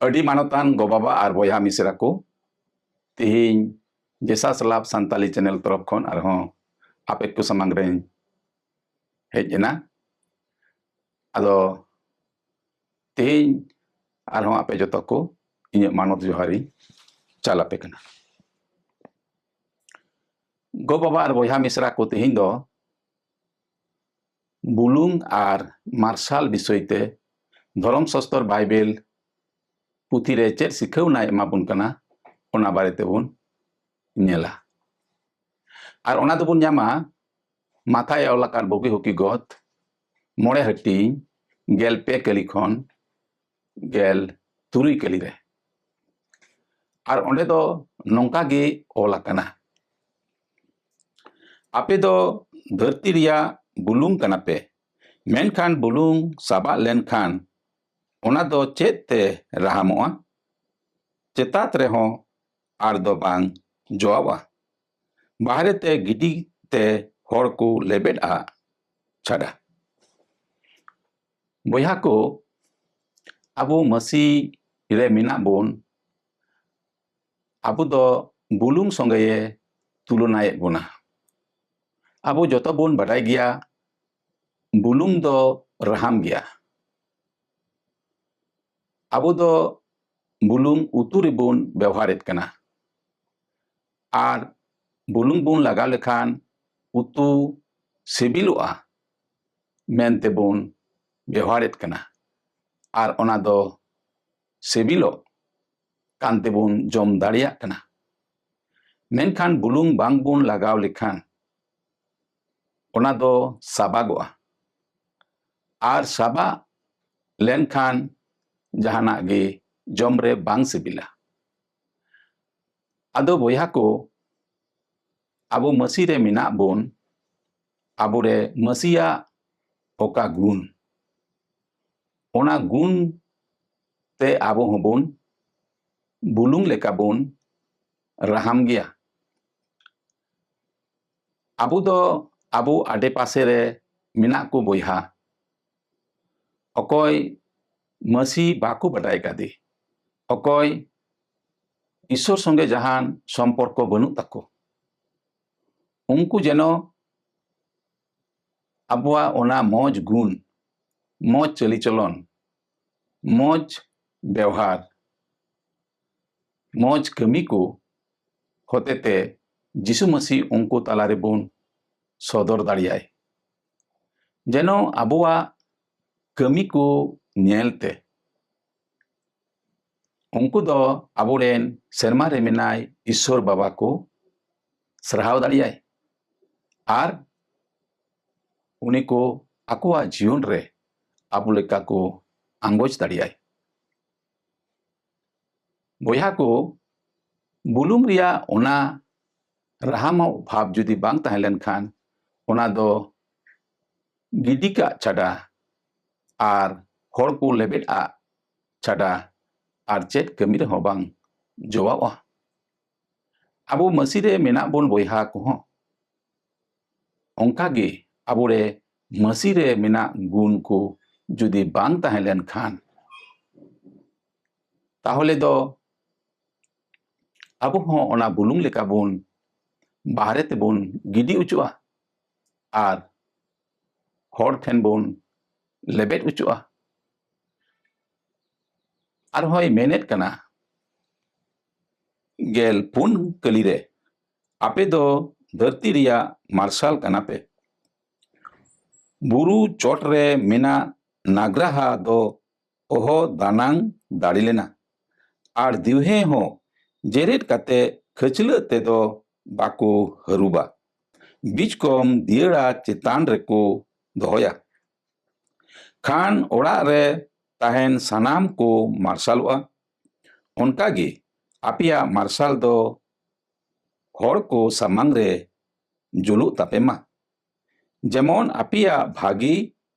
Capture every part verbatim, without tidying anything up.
ᱟᱹᱰᱤ ᱢᱟᱱᱚᱛᱟᱱ ᱜᱚ ᱵᱟᱵᱟ ᱟᱨ ᱵᱚᱭᱦᱟ ᱢᱤᱥᱨᱟ ᱠᱚ, ᱛᱤᱦᱤᱧ ᱡᱮᱥᱟᱥ ᱞᱟᱵᱷ ᱥᱟᱱᱛᱟᱞᱤ ᱪᱮᱱᱮᱞ ᱛᱚᱨᱚᱯ ᱠᱷᱚᱱ ᱟᱨᱦᱚᱸ ᱟᱯᱮ ᱠᱚ ᱥᱟᱢᱟᱝ ᱨᱮᱧ ᱦᱮᱡ ᱮᱱᱟ᱾ ᱟᱫᱚ ᱛᱤᱦᱤᱧ ᱟᱨᱦᱚᱸ ᱟᱯᱮ ᱡᱚᱛᱚ ᱠᱚ ᱤᱧᱟᱹᱜ ᱢᱟᱱᱚᱛ ᱡᱚᱦᱟᱨᱤᱧ ᱪᱟᱞ ᱟᱯᱮ ᱠᱟᱱᱟ᱾ ᱜᱚ ᱵᱟᱵᱟ ᱟᱨ ᱵᱚᱭᱦᱟ ᱢᱤᱥᱨᱟ ᱠᱚ, ᱛᱤᱦᱤᱧ ᱫᱚ ᱵᱩᱞᱩᱝ ᱟᱨ ᱢᱟᱨᱥᱟᱞ ᱵᱤᱥᱚᱭ ᱛᱮ ᱫᱷᱚᱨᱚᱢ ᱥᱟᱥᱛᱚᱨ ᱵᱟᱭᱵᱮᱞ ᱯᱩᱛᱷᱤ ᱨᱮ ᱪᱮᱫ ᱥᱤᱠᱷᱟᱹᱣᱱᱟᱭ ᱮᱢᱟ ᱵᱚᱱ ᱠᱟᱱᱟ, ᱚᱱᱟ ᱵᱟᱨᱮ ᱛᱮᱵᱚᱱ ᱧᱮᱞᱟ᱾ ᱟᱨ ᱚᱱᱟ ᱫᱚᱵᱚᱱ ᱧᱟᱢᱟ ᱢᱟᱛᱷᱟᱭ ᱚᱞ ᱟᱠᱟᱫ ᱵᱩᱜᱤ ᱦᱩᱠᱤ ᱜᱚᱛ ᱢᱚᱬᱮ ᱦᱟᱹᱴᱤᱧ ᱜᱮᱞ ᱯᱮ ᱠᱟᱹᱞᱤ ᱠᱷᱚᱱ ᱜᱮᱞ ᱛᱩᱨᱩᱭ ᱠᱟᱹᱞᱤ ᱨᱮ᱾ ᱟᱨ ᱚᱸᱰᱮ ᱫᱚ ᱱᱚᱝᱠᱟ ᱜᱮ ᱚᱞ ᱟᱠᱟᱱᱟ, ᱟᱯᱮ ᱫᱚ ᱫᱷᱟᱹᱨᱛᱤ ᱨᱮᱭᱟᱜ ᱵᱩᱞᱩᱝ ᱠᱟᱱᱟ ᱯᱮ, ᱢᱮᱱᱠᱷᱟᱱ ᱵᱩᱞᱩᱝ ᱥᱟᱵᱟᱜ ᱞᱮᱱᱠᱷᱟᱱ ᱚᱱᱟ ᱫᱚ ᱪᱮᱫ ᱛᱮ ᱨᱟᱦᱟᱢᱚᱜᱼᱟ? ᱪᱮᱛᱟᱛ ᱨᱮᱦᱚᱸ ᱟᱨ ᱫᱚ ᱵᱟᱝ ᱡᱚᱣᱟᱣᱟ, ᱵᱟᱦᱨᱮ ᱛᱮ ᱜᱤᱰᱤ ᱛᱮ ᱦᱚᱲ ᱠᱚ ᱞᱮᱵᱮᱫ ᱟᱜ ᱪᱷᱟᱰᱟ᱾ ᱵᱚᱭᱦᱟ ᱠᱚ, ᱟᱵᱚ ᱢᱟᱹᱥᱤ ᱨᱮ ᱢᱮᱱᱟᱜ ᱵᱚᱱ, ᱟᱵᱚ ᱫᱚ ᱵᱩᱞᱩᱝ ᱥᱚᱸᱜᱮᱭᱮ ᱛᱩᱞᱚᱱᱟᱭᱮᱫ ᱵᱚᱱᱟ᱾ ᱟᱵᱚ ᱡᱚᱛᱚ ᱵᱚᱱ ᱵᱟᱰᱟᱭ ᱜᱮᱭᱟ, ᱵᱩᱞᱩᱝ ᱫᱚ ᱨᱟᱦᱟᱢ ᱜᱮᱭᱟ᱾ ᱟᱵᱚ ᱫᱚ ᱵᱩᱞᱩᱝ ᱩᱛᱩ ᱨᱮᱵᱚᱱ ᱵᱮᱣᱦᱟᱨᱮᱫ ᱠᱟᱱᱟ, ᱟᱨ ᱵᱩᱞᱩᱝ ᱵᱚᱱ ᱞᱟᱜᱟᱣ ᱞᱮᱠᱷᱟᱱ ᱩᱛᱩ ᱥᱤᱵᱤᱞᱚᱜᱼᱟ ᱢᱮᱱᱛᱮ ᱵᱚᱱ ᱵᱮᱣᱦᱟᱨᱮᱫ ᱠᱟᱱᱟ, ᱟᱨ ᱚᱱᱟ ᱫᱚ ᱥᱤᱵᱤᱞᱚᱜ ᱠᱟᱱ ᱛᱮᱵᱚᱱ ᱡᱚᱢ ᱫᱟᱲᱮᱭᱟᱜ ᱠᱟᱱᱟ᱾ ᱢᱮᱱᱠᱷᱟᱱ ᱵᱩᱞᱩᱝ ᱵᱟᱝ ᱵᱚᱱ ᱞᱟᱜᱟᱣ ᱞᱮᱠᱷᱟᱱ ᱚᱱᱟ ᱫᱚ ᱥᱟᱵᱟᱜᱚᱜᱼᱟ, ᱟᱨ ᱥᱟᱵᱟᱜ ᱞᱮᱱᱠᱷᱟᱱ ᱡᱟᱦᱟᱱᱟᱜ ᱜᱮ ᱡᱚᱢ ᱨᱮ ᱵᱟᱝ ᱥᱤᱵᱤᱞᱟ᱾ ᱟᱫᱚ ᱵᱚᱭᱦᱟ ᱠᱚ, ᱟᱵᱚ ᱢᱟᱹᱥᱤ ᱨᱮ ᱢᱮᱱᱟᱜ ᱵᱚᱱ, ᱟᱵᱚᱨᱮ ᱢᱟᱹᱥᱤᱭᱟᱜ ᱚᱠᱟ ᱜᱩᱱ, ᱚᱱᱟ ᱜᱩᱱ ᱛᱮ ᱟᱵᱚ ᱦᱚᱸᱵᱚᱱ ᱵᱩᱞᱩᱝ ᱞᱮᱠᱟ ᱵᱚᱱ ᱨᱟᱦᱟᱢ ᱜᱮᱭᱟ᱾ ᱟᱵᱚ ᱫᱚ ᱟᱵᱚ ᱟᱰᱮ ᱯᱟᱥᱮ ᱨᱮ ᱢᱮᱱᱟᱜ ᱠᱚ ᱵᱚᱭᱦᱟ, ᱚᱠᱚᱭ ᱢᱟᱹᱥᱤ ᱵᱟᱠᱚ ᱵᱟᱰᱟᱭ ᱠᱟᱫᱮ, ᱚᱠᱚᱭ ᱤᱥᱥᱚᱨ ᱥᱚᱸᱜᱮ ᱡᱟᱦᱟᱱ ᱥᱚᱢᱯᱚᱨᱠᱚ ᱵᱟᱹᱱᱩᱜ ᱛᱟᱠᱚ, ᱩᱱᱠᱩ ᱡᱮᱱᱚ ᱟᱵᱚᱣᱟᱜ ᱚᱱᱟ ᱢᱚᱡᱽ ᱜᱩᱱ, ᱢᱚᱡᱽ ᱪᱟᱹᱞᱤᱪᱚᱞᱚᱱ, ᱢᱚᱡᱽ ᱵᱮᱣᱦᱟᱨ, ᱢᱚᱡᱽ ᱠᱟᱹᱢᱤ ᱠᱚ ᱦᱚᱛᱮᱛᱮ ᱡᱤᱥᱩ ᱢᱟᱹᱥᱤ ᱩᱱᱠᱩ ᱛᱟᱞᱟ ᱨᱮᱵᱚᱱ ᱥᱚᱫᱚᱨ ᱫᱟᱲᱮᱭᱟᱭ᱾ ᱡᱮᱱᱚ ᱟᱵᱚᱣᱟᱜ ᱠᱟᱹᱢᱤ ᱠᱚ ᱧᱮᱞᱛᱮ ᱩᱱᱠᱩ ᱫᱚ ᱟᱵᱚᱨᱮᱱ ᱥᱮᱨᱢᱟ ᱨᱮ ᱢᱮᱱᱟᱭ ᱤᱥᱥᱚᱨ ᱵᱟᱵᱟ ᱠᱚ ᱥᱟᱨᱦᱟᱣ ᱫᱟᱲᱮᱭᱟᱭ ᱟᱨ ᱩᱱᱤ ᱠᱚ ᱟᱠᱚᱣᱟᱜ ᱡᱤᱭᱚᱱ ᱨᱮ ᱟᱵᱚ ᱞᱮᱠᱟ ᱠᱚ ᱟᱸᱜᱚᱪ ᱫᱟᱲᱮᱭᱟᱭ᱾ ᱵᱚᱭᱦᱟ ᱠᱚ, ᱵᱩᱞᱩᱝ ᱨᱮᱭᱟᱜ ᱚᱱᱟ ᱨᱟᱦᱟᱢᱚᱜ ᱵᱷᱟᱵᱽ ᱡᱩᱫᱤ ᱵᱟᱝ ᱛᱟᱦᱮᱸ ᱞᱮᱱᱠᱷᱟᱱ, ᱚᱱᱟ ᱫᱚ ᱜᱤᱰᱤ ᱠᱟᱜ ᱪᱷᱟᱰᱟ ᱟᱨ ᱦᱚᱲ ᱠᱚ ᱞᱮᱵᱮᱫ ᱟᱜ ᱪᱷᱟᱰᱟ ᱟᱨ ᱪᱮᱫ ᱠᱟᱹᱢᱤ ᱨᱮᱦᱚᱸ ᱵᱟᱝ ᱡᱚᱣᱟᱣᱚᱜᱼᱟ᱾ ᱟᱵᱚ ᱢᱟᱹᱥᱤ ᱨᱮ ᱢᱮᱱᱟᱜ ᱵᱚᱱ ᱵᱚᱭᱦᱟ ᱠᱚᱦᱚᱸ ᱚᱱᱠᱟ ᱜᱮ ᱟᱵᱚᱨᱮ ᱢᱟᱹᱥᱤ ᱨᱮ ᱢᱮᱱᱟᱜ ᱜᱩᱱ ᱠᱚ ᱡᱩᱫᱤ ᱵᱟᱝ ᱛᱟᱦᱮᱸ ᱞᱮᱱᱠᱷᱟᱱ, ᱛᱟᱦᱚᱞᱮ ᱫᱚ ᱟᱵᱚ ᱦᱚᱸ ᱚᱱᱟ ᱵᱩᱞᱩᱝ ᱞᱮᱠᱟ ᱵᱚᱱ ᱵᱟᱦᱨᱮ ᱛᱮᱵᱚᱱ ᱜᱤᱰᱤ ᱚᱪᱚᱜᱼᱟ ᱟᱨ ᱦᱚᱲ ᱴᱷᱮᱱ ᱵᱚᱱ ᱞᱮᱵᱮᱫ ᱚᱪᱚᱜᱼᱟ᱾ ᱟᱨᱦᱚᱸᱭ ᱢᱮᱱᱮᱫ ᱠᱟᱱᱟ, ᱜᱮᱞ ᱯᱩᱱ ᱠᱟᱹᱞᱤ ᱨᱮ, ᱟᱯᱮ ᱫᱚ ᱫᱷᱟᱹᱨᱛᱤ ᱨᱮᱭᱟᱜ ᱢᱟᱨᱥᱟᱞ ᱠᱟᱱᱟ ᱯᱮ᱾ ᱵᱩᱨᱩ ᱪᱚᱴ ᱨᱮ ᱢᱮᱱᱟᱜ ᱱᱟᱜᱽᱨᱟᱦᱟ ᱫᱚ ᱚᱦᱚ ᱫᱟᱱᱟᱝ ᱫᱟᱲᱮ ᱞᱮᱱᱟ, ᱟᱨ ᱫᱤᱣᱦᱮ ᱦᱚᱸ ᱡᱮᱨᱮᱫ ᱠᱟᱛᱮ ᱠᱷᱟᱹᱪᱞᱟᱹᱜ ᱛᱮᱫᱚ ᱵᱟᱠᱚ ᱦᱟᱹᱨᱩᱵᱟ᱾ ᱵᱤᱪᱠᱚᱢ ᱫᱤᱭᱟᱹᱲᱟ ᱪᱮᱛᱟᱱ ᱨᱮᱠᱚ ᱫᱚᱦᱚᱭᱟ᱾ ᱠᱷᱟᱱ ᱚᱲᱟᱜ ᱨᱮ ᱛᱟᱦᱮᱱ ᱥᱟᱱᱟᱢ ᱠᱚ ᱢᱟᱨᱥᱟᱞᱚᱜᱼᱟ᱾ ᱚᱱᱠᱟᱜᱮ ᱟᱯᱮᱭᱟᱜ ᱢᱟᱨᱥᱟᱞ ᱫᱚ ᱦᱚᱲ ᱠᱚ ᱥᱟᱢᱟᱝ ᱨᱮ ᱡᱩᱞᱩᱜ ᱛᱟᱯᱮ ᱢᱟ, ᱡᱮᱢᱚᱱ ᱟᱯᱮᱭᱟᱜ ᱵᱷᱟᱹᱜᱤ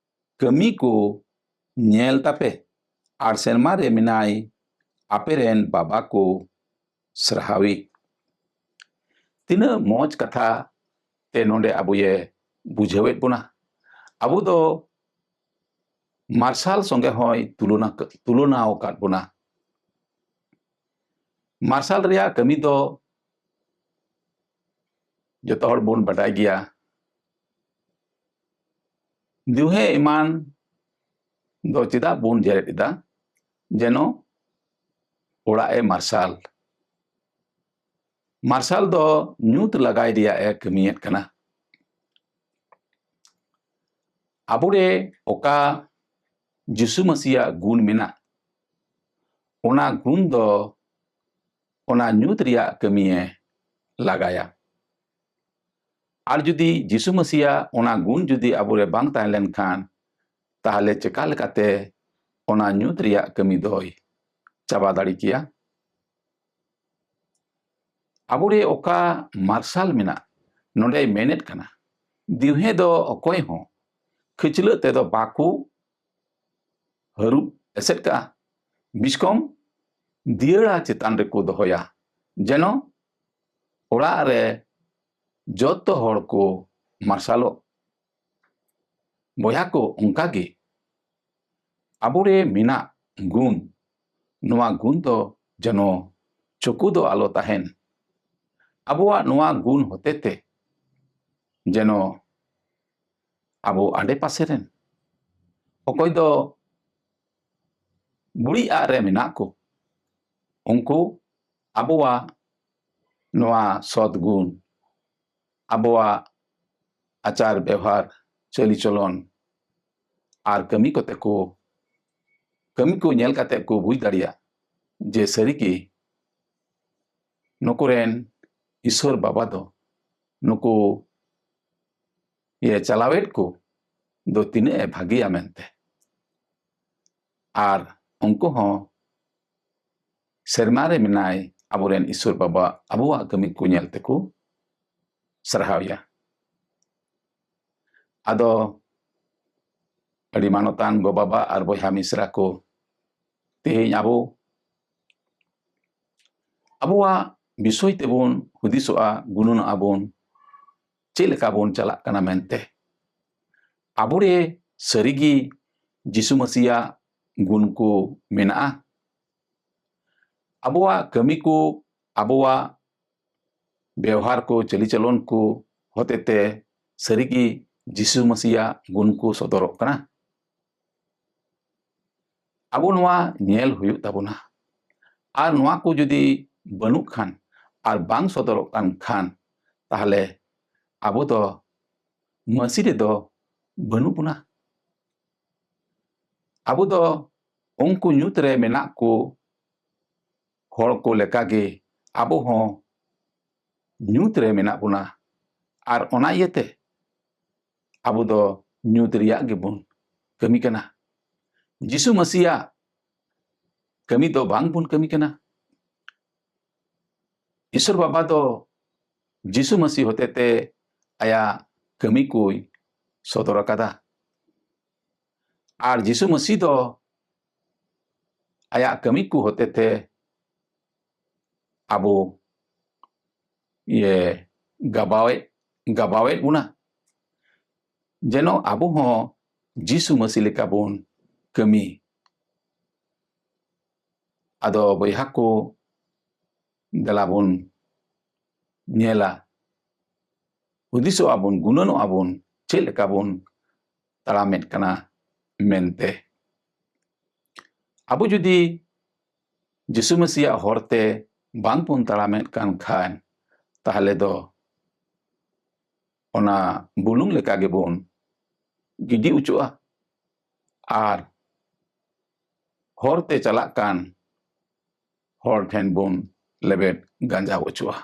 ᱠᱟᱹᱢᱤ ᱠᱚ ᱧᱮᱞ ᱛᱟᱯᱮ, ᱟᱨ ᱥᱮᱨᱢᱟ ᱨᱮ ᱢᱮᱱᱟᱭ ᱟᱯᱮᱨᱮᱱ ᱵᱟᱵᱟ ᱠᱚ ᱥᱟᱨᱦᱟᱣᱤ᱾ ᱛᱤᱱᱟᱹᱜ ᱢᱚᱡᱽ ᱠᱟᱛᱷᱟ ᱛᱮ ᱱᱚᱰᱮ ᱟᱵᱚᱭᱮ ᱵᱩᱡᱷᱟᱹᱣᱮᱫ ᱵᱚᱱᱟ᱾ ᱟᱵᱚ ᱫᱚ ᱢᱟᱨᱥᱟᱞ ᱥᱚᱸᱜᱮ ᱦᱚᱸᱭ ᱛᱩᱞᱚᱱᱟ, ᱛᱩᱞᱚᱱᱟ ᱟᱠᱟᱫ ᱵᱚᱱᱟ᱾ ᱢᱟᱨᱥᱟᱞ ᱨᱮᱭᱟᱜ ᱠᱟᱹᱢᱤ ᱫᱚ ᱡᱚᱛᱚ ᱦᱚᱲ ᱵᱚᱱ ᱵᱟᱰᱟᱭ ᱜᱮᱭᱟ᱾ ᱫᱤᱣᱦᱮ ᱮᱢᱟᱱ ᱫᱚ ᱪᱮᱫᱟᱜ ᱵᱚᱱ ᱡᱮᱨᱮᱫ ᱮᱫᱟ? ᱡᱮᱱᱚ ᱚᱲᱟᱜ ᱮ ᱢᱟᱨᱥᱟᱞ᱾ ᱢᱟᱨᱥᱟᱞ ᱫᱚ ᱧᱩᱛ ᱞᱟᱜᱟᱭ ᱨᱮᱭᱟᱜ ᱮ ᱠᱟᱹᱢᱤᱭᱮᱫ ᱠᱟᱱᱟ᱾ ᱟᱵᱚᱨᱮ ᱚᱠᱟ ᱡᱤᱥᱩ ᱢᱟᱹᱥᱤᱭᱟᱜ ᱜᱩᱱ ᱢᱮᱱᱟᱜ, ᱚᱱᱟ ᱜᱩᱱ ᱫᱚ ᱚᱱᱟ ᱧᱩᱛ ᱨᱮᱭᱟᱜ ᱠᱟᱹᱢᱤᱭᱮ ᱞᱟᱜᱟᱭᱟ᱾ ᱟᱨ ᱡᱩᱫᱤ ᱡᱤᱥᱩ ᱢᱟᱹᱥᱤᱭᱟᱜ ᱚᱱᱟ ᱜᱩᱱ ᱡᱩᱫᱤ ᱟᱵᱚᱨᱮ ᱵᱟᱝ ᱛᱟᱦᱮᱸ ᱞᱮᱱᱠᱷᱟᱱ, ᱛᱟᱦᱚᱞᱮ ᱪᱮᱠᱟ ᱞᱮᱠᱟᱛᱮ ᱚᱱᱟ ᱧᱩᱛ ᱨᱮᱭᱟᱜ ᱠᱟᱹᱢᱤ ᱫᱚᱭ ᱪᱟᱵᱟ ᱫᱟᱲᱮ ᱠᱮᱭᱟ? ᱟᱵᱚᱨᱮ ᱚᱠᱟ ᱢᱟᱨᱥᱟᱞ ᱢᱮᱱᱟᱜ, ᱱᱚᱰᱮᱭ ᱢᱮᱱᱮᱫ ᱠᱟᱱᱟ, ᱫᱤᱣᱦᱮ ᱫᱚ ᱚᱠᱚᱭ ᱦᱚᱸ ᱠᱷᱟᱹᱪᱞᱟᱹᱜ ᱛᱮᱫᱚ ᱵᱟᱠᱚ ᱦᱟᱹᱨᱩᱵ ᱮᱥᱮᱫ ᱠᱟᱜᱼᱟ, ᱵᱤᱥᱠᱚᱢ ᱫᱤᱭᱟᱹᱲᱟ ᱪᱮᱛᱟᱱ ᱨᱮᱠᱚ ᱫᱚᱦᱚᱭᱟ, ᱡᱮᱱᱚ ᱚᱲᱟᱜ ᱨᱮ ᱡᱚᱛᱚ ᱦᱚᱲ ᱠᱚ ᱢᱟᱨᱥᱟᱞᱚᱜ᱾ ᱵᱚᱭᱦᱟ ᱠᱚ, ᱚᱱᱠᱟ ᱜᱮ ᱟᱵᱚᱨᱮ ᱢᱮᱱᱟᱜ ᱜᱩᱱ, ᱱᱚᱣᱟ ᱜᱩᱱ ᱫᱚ ᱡᱮᱱᱚ ᱪᱩᱠᱩ ᱫᱚ ᱟᱞᱚ ᱛᱟᱦᱮᱱ᱾ ᱟᱵᱚᱣᱟᱜ ᱱᱚᱣᱟ ᱜᱩᱱ ᱦᱚᱛᱮᱛᱮ ᱡᱮᱱᱚ ᱟᱵᱚ ᱟᱰᱮ ᱯᱟᱥᱮ ᱨᱮᱱ ᱚᱠᱚᱭ ᱫᱚ ᱵᱩᱲᱤ ᱟᱜ ᱨᱮ ᱢᱮᱱᱟᱜ ᱠᱚ, ᱩᱱᱠᱩ ᱟᱵᱚᱣᱟᱜ ᱱᱚᱣᱟ ᱥᱚᱛ ᱜᱩᱱ, ᱟᱵᱚᱣᱟᱜ ᱟᱪᱟᱨ ᱵᱮᱣᱦᱟᱨ, ᱪᱟᱹᱞᱤ ᱪᱚᱞᱚᱱ ᱟᱨ ᱠᱟᱹᱢᱤ ᱠᱚᱛᱮ ᱠᱚ, ᱠᱟᱹᱢᱤ ᱠᱚ ᱧᱮᱞ ᱠᱟᱛᱮ ᱠᱚ ᱵᱩᱡᱽ ᱫᱟᱲᱮᱭᱟᱜ ᱡᱮ ᱥᱟᱹᱨᱤᱜᱮ ᱱᱩᱠᱩ ᱨᱮᱱ ᱤᱥᱚᱨ ᱵᱟᱵᱟ ᱫᱚ ᱱᱩᱠᱩ ᱤᱭᱟᱹ ᱪᱟᱞᱟᱣᱮᱫ ᱠᱚ ᱫᱚ ᱛᱤᱱᱟᱹᱜ ᱮ ᱵᱷᱟᱹᱜᱤᱭᱟ ᱢᱮᱱᱛᱮ᱾ ᱟᱨ ᱩᱱᱠᱩ ᱦᱚᱸ ᱥᱮᱨᱢᱟ ᱨᱮ ᱢᱮᱱᱟᱭ ᱟᱵᱚᱨᱮᱱ ᱤᱥᱚᱨ ᱵᱟᱵᱟ ᱟᱵᱚᱣᱟᱜ ᱠᱟᱹᱢᱤ ᱠᱚ ᱧᱮᱞ ᱛᱮᱠᱚ ᱥᱟᱨᱦᱟᱣᱮᱭᱟ᱾ ᱟᱫᱚ ᱟᱹᱰᱤ ᱢᱟᱱᱚᱛᱟᱱ ᱜᱚ ᱵᱟᱵᱟ ᱟᱨ ᱵᱚᱭᱦᱟ ᱢᱤᱥᱨᱟ ᱠᱚ, ᱛᱮᱦᱮᱧ ᱟᱵᱚ ᱟᱵᱚᱣᱟᱜ ᱵᱤᱥᱚᱭ ᱛᱮᱵᱚᱱ ᱦᱩᱫᱤᱥᱚᱜᱼᱟ, ᱜᱩᱱᱟᱹᱱᱚᱜᱼᱟ ᱵᱚᱱ, ᱪᱮᱫ ᱞᱮᱠᱟ ᱵᱚᱱ ᱪᱟᱞᱟᱜ ᱠᱟᱱᱟ ᱢᱮᱱᱛᱮ᱾ ᱟᱵᱚᱨᱮ ᱥᱟᱹᱨᱤᱜᱮ ᱡᱤᱥᱩ ᱢᱟᱹᱥᱤᱭᱟᱜ ᱜᱩᱱ ᱠᱚ ᱢᱮᱱᱟᱜᱼᱟ? ᱟᱵᱚᱣᱟᱜ ᱠᱟᱹᱢᱤ ᱠᱚ, ᱟᱵᱚᱣᱟᱜ ᱵᱮᱣᱦᱟᱨ ᱠᱚ, ᱪᱟᱹᱞᱤᱪᱚᱞᱚᱱ ᱠᱚ ᱦᱚᱛᱮᱛᱮ ᱥᱟᱹᱨᱤᱜᱮ ᱡᱤᱥᱩ ᱢᱟᱹᱥᱤᱭᱟᱜ ᱜᱩᱱ ᱠᱚ ᱥᱚᱫᱚᱨᱚᱜ ᱠᱟᱱᱟ? ᱟᱵᱚ ᱱᱚᱣᱟ ᱧᱮᱞ ᱦᱩᱭᱩᱜ ᱛᱟᱵᱚᱱᱟ᱾ ᱟᱨ ᱱᱚᱣᱟ ᱠᱚ ᱡᱩᱫᱤ ᱵᱟᱹᱱᱩᱜ ᱠᱷᱟᱱ ᱟᱨ ᱵᱟᱝ ᱥᱚᱫᱚᱨᱚᱜ ᱠᱟᱱ ᱠᱷᱟᱱ, ᱛᱟᱦᱚᱞᱮ ᱟᱵᱚ ᱫᱚ ᱢᱟᱹᱥᱤ ᱨᱮᱫᱚ ᱵᱟᱹᱱᱩᱜ ᱵᱚᱱᱟ᱾ ᱟᱵᱚ ᱫᱚ ᱩᱱᱠᱩ ᱧᱩᱛ ᱨᱮ ᱢᱮᱱᱟᱜ ᱠᱚ ᱦᱚᱲ ᱠᱚ ᱞᱮᱠᱟᱜᱮ ᱟᱵᱚ ᱦᱚᱸ ᱧᱩᱛ ᱨᱮ ᱢᱮᱱᱟᱜ ᱵᱚᱱᱟ᱾ ᱟᱨ ᱚᱱᱟ ᱤᱭᱟᱹᱛᱮ ᱟᱵᱚ ᱫᱚ ᱧᱩᱛ ᱨᱮᱭᱟᱜ ᱜᱮᱵᱚᱱ ᱠᱟᱹᱢᱤ ᱠᱟᱱᱟ᱾ ᱡᱤᱥᱩ ᱢᱟᱹᱥᱤᱭᱟᱜ ᱠᱟᱹᱢᱤ ᱫᱚ ᱵᱟᱝ ᱵᱚᱱ ᱠᱟᱹᱢᱤ ᱠᱟᱱᱟ᱾ ᱤᱥᱚᱨ ᱵᱟᱵᱟ ᱫᱚ ᱡᱤᱥᱩ ᱢᱟᱹᱥᱤ ᱦᱚᱛᱮᱛᱮ ᱟᱭᱟᱜ ᱠᱟᱹᱢᱤ ᱠᱚᱭ ᱥᱚᱫᱚᱨ ᱟᱠᱟᱫᱟ᱾ ᱟᱨ ᱡᱤᱥᱩ ᱢᱟᱹᱥᱤ ᱫᱚ ᱟᱭᱟᱜ ᱠᱟᱹᱢᱤ ᱠᱚ ᱦᱚᱛᱮᱛᱮ ᱟᱵᱚ ᱤᱭᱟᱹ ᱜᱟᱵᱟᱣᱮᱫ, ᱜᱟᱵᱟᱣᱮᱫ ᱵᱚᱱᱟ, ᱡᱮᱱᱚ ᱟᱵᱚ ᱦᱚᱸ ᱡᱤᱥᱩ ᱢᱟᱹᱥᱤ ᱞᱮᱠᱟ ᱵᱚᱱ ᱠᱟᱹᱢᱤ᱾ ᱟᱫᱚ ᱵᱚᱭᱦᱟ ᱠᱚ, ᱫᱮᱞᱟ ᱵᱚᱱ ᱧᱮᱞᱟ, ᱦᱩᱫᱤᱥᱚᱜᱼᱟ ᱵᱚᱱ, ᱜᱩᱱᱟᱹᱱᱚᱜᱼᱟ ᱵᱚᱱ, ᱪᱮᱫ ᱞᱮᱠᱟ ᱵᱚᱱ ᱛᱟᱲᱟᱢᱮᱫ ᱠᱟᱱᱟ ᱢᱮᱱᱛᱮ᱾ ᱟᱵᱚ ᱡᱩᱫᱤ ᱡᱤᱥᱩ ᱢᱟᱹᱥᱤᱭᱟᱜ ᱦᱚᱨᱛᱮ ᱵᱟᱝ ᱵᱚᱱ ᱛᱟᱲᱟᱢᱮᱫ ᱠᱟᱱ ᱠᱷᱟᱱ, ᱛᱟᱦᱚᱞᱮ ᱫᱚ ᱚᱱᱟ ᱵᱩᱞᱩᱝ ᱞᱮᱠᱟ ᱜᱮᱵᱚᱱ ᱜᱤᱰᱤ ᱚᱪᱚᱜᱼᱟ᱾ ᱟᱨ ᱦᱚᱨᱛᱮ ᱪᱟᱞᱟᱜ ᱠᱟᱱ ᱦᱚᱲ ᱴᱷᱮᱱ ᱵᱚᱱ ᱞᱮᱵᱮᱫ ᱜᱟᱸᱡᱟᱣ ᱚᱪᱚᱜᱼᱟ᱾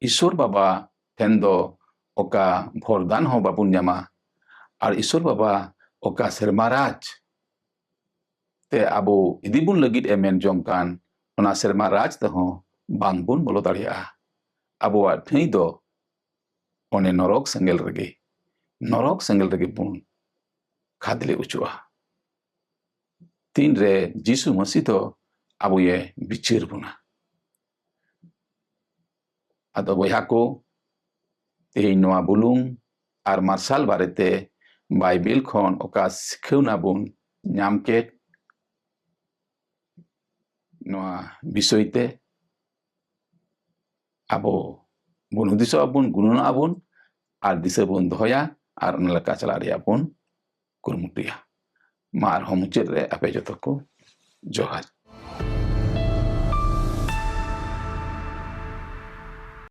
ᱤᱥᱚᱨ ᱵᱟᱵᱟ ᱴᱷᱮᱱ ᱫᱚ ᱚᱠᱟ ᱵᱷᱚᱨᱫᱟᱱ ᱦᱚᱸ ᱵᱟᱵᱚᱱ ᱧᱟᱢᱟ᱾ ᱟᱨ ᱤᱥᱚᱨ ᱵᱟᱵᱟ ᱚᱠᱟ ᱥᱮᱨᱢᱟ ᱨᱟᱡᱽ ᱛᱮ ᱟᱵᱚ ᱤᱫᱤ ᱵᱚᱱ ᱞᱟᱹᱜᱤᱫ ᱮ ᱢᱮᱱ ᱡᱚᱝ ᱠᱟᱱ, ᱚᱱᱟ ᱥᱮᱨᱢᱟ ᱨᱟᱡᱽ ᱛᱮᱦᱚᱸ ᱵᱟᱝ ᱵᱚᱱ ᱵᱚᱞᱚ ᱫᱟᱲᱮᱭᱟᱜᱼᱟ᱾ ᱟᱵᱚᱣᱟᱜ ᱴᱷᱟᱹᱭ ᱫᱚ ᱚᱱᱮ ᱱᱚᱨᱚᱠ ᱥᱮᱸᱜᱮᱞ ᱨᱮᱜᱮ, ᱱᱚᱨᱚᱠ ᱥᱮᱸᱜᱮᱞ ᱨᱮᱜᱮ ᱵᱚᱱ ᱠᱷᱟᱫᱽᱞᱮ ᱚᱪᱚᱜᱼᱟ᱾ ᱛᱤᱱᱨᱮ ᱡᱤᱥᱩ ᱢᱟᱹᱥᱤ ᱫᱚ ᱟᱵᱚᱭᱮ ᱵᱤᱪᱟᱹᱨ ᱵᱚᱱᱟ᱾ ᱟᱫᱚ ᱵᱚᱭᱦᱟ ᱠᱚ, ᱛᱮᱦᱮᱧ ᱱᱚᱣᱟ ᱵᱩᱞᱩᱝ ᱟᱨ ᱢᱟᱨᱥᱟᱞ ᱵᱟᱨᱮᱛᱮ ᱵᱟᱭᱵᱮᱞ ᱠᱷᱚᱱ ᱚᱠᱟ ᱥᱤᱠᱷᱟᱹᱣᱱᱟ ᱵᱚᱱ ᱧᱟᱢ ᱠᱮᱫ? ᱱᱚᱣᱟ ᱵᱤᱥᱚᱭ ᱛᱮ ᱟᱵᱚ ᱵᱚᱱ ᱦᱩᱫᱤᱥᱚᱜᱼᱟ ᱵᱚᱱ, ᱜᱩᱱᱟᱹᱱᱚᱜᱼᱟ ᱵᱚᱱ, ᱟᱨ ᱫᱤᱥᱟᱹ ᱵᱚᱱ ᱫᱚᱦᱚᱭᱟ, ᱟᱨ ᱚᱱᱟ ᱞᱮᱠᱟ ᱪᱟᱞᱟᱜ ᱨᱮᱭᱟᱜ ᱵᱚᱱ ᱠᱩᱨᱩᱢᱩᱴᱩᱭᱟ᱾ ᱢᱟ ᱟᱨᱦᱚᱸ ᱢᱩᱪᱟᱹᱫ ᱨᱮ ᱟᱯᱮ ᱡᱚᱛᱚ ᱠᱚ ᱡᱚᱦᱟᱨ᱾